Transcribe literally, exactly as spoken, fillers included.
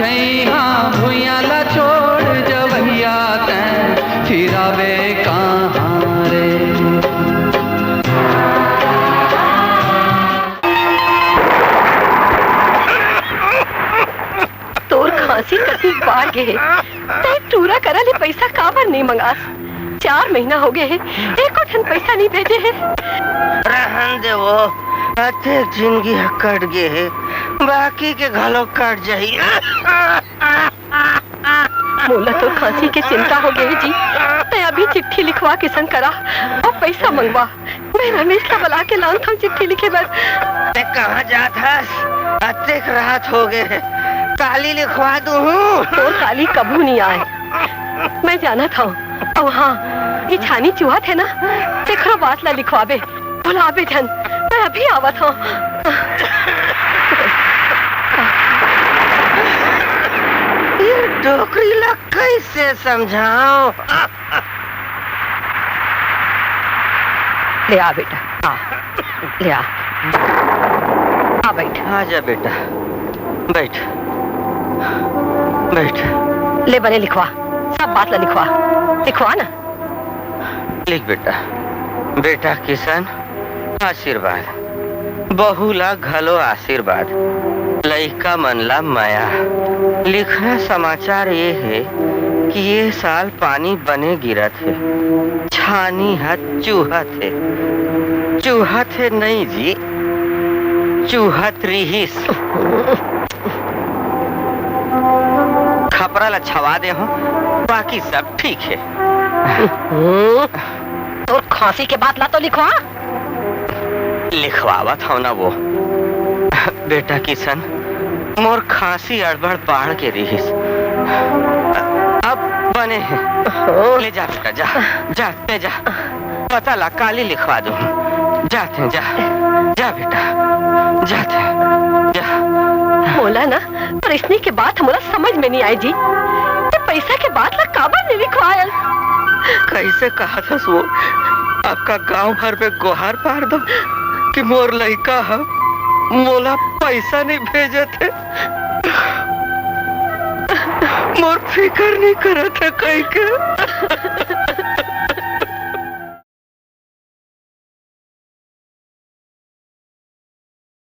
छैहा भुइयां ला छोड़ जवैया तैं फिरावे कहाँ रे। तोर खांसी कति बाढ़ गे हे, तैं टूरा करा ले पैसा काबर नइ मंगास? चार महीना हो गे हे, एको ठन पैसा नइ भेजे हे। रहन दे वो, अतेक जिंदगी ह कट गे हे, बाकी के घलो कट जाही। मोला तो खांसी के चिंता हो गे हे जी। तैं अभी चिट्ठी लिखवा किसन करा अउ पैसा मंगवा। मैं रमेश ला बला के लानथंव चिट्ठी लिखे बर। तैं कहाँ जात हस? अतेक रात हो गे हे, काली लिखवा दूहूँ। तोर काली कभू नइ आय, मैं जानत हंव। अउ हाँ, ये छानी चुहत हे ना, तेखरो बात ला लिखवाबे। बुलाबे झन, मैं अभी आवत हंव। ये डोकरी ला कइसे समझाओं? ले आ बेटा, आ, ले आ। आ बैठ। आजा बेटा, बैठ, बैठ। ले बने लिखवा, सब बात ला लिखवा, लिखवा ना। लिख बेटा। बेटा किसन, आशीर्वाद, बहू ला घलो आशीर्वाद, लइका मन ला मया। लिखना समाचार ये हे कि ये साल पानी बने गिरत हे, छानी ह चूहत हे, चूहत हे नहीं जी, चूहत रिहिस। खपरा ला छवा दे हूँ, बाकी सब ठीक हे। हम्म, तोर खांसी के बात ला तो लिखवा। लिखवावत हव ना वो। बेटा किसन, मोर खांसी अड़बड़ बाढ़ के रिहिस, अब बने हे। ले जा बेटा, जा, जा, ले जा। पता ला काली लिखवा दूँ। जाते हैं, जा, जा बेटा, जाते हैं, जा। मोला ना, पर इसने के बात मोला समझ में नहीं आए जी। ये पैसा के बात ला काबर नहीं लिखवायल? कैसे कहा था वो? आपका गांव भर में गुहार पार दो कि मोर लइका ह मोला पैसा नहीं भेजत हे। मोर फिकर नहीं करत हे कहि के।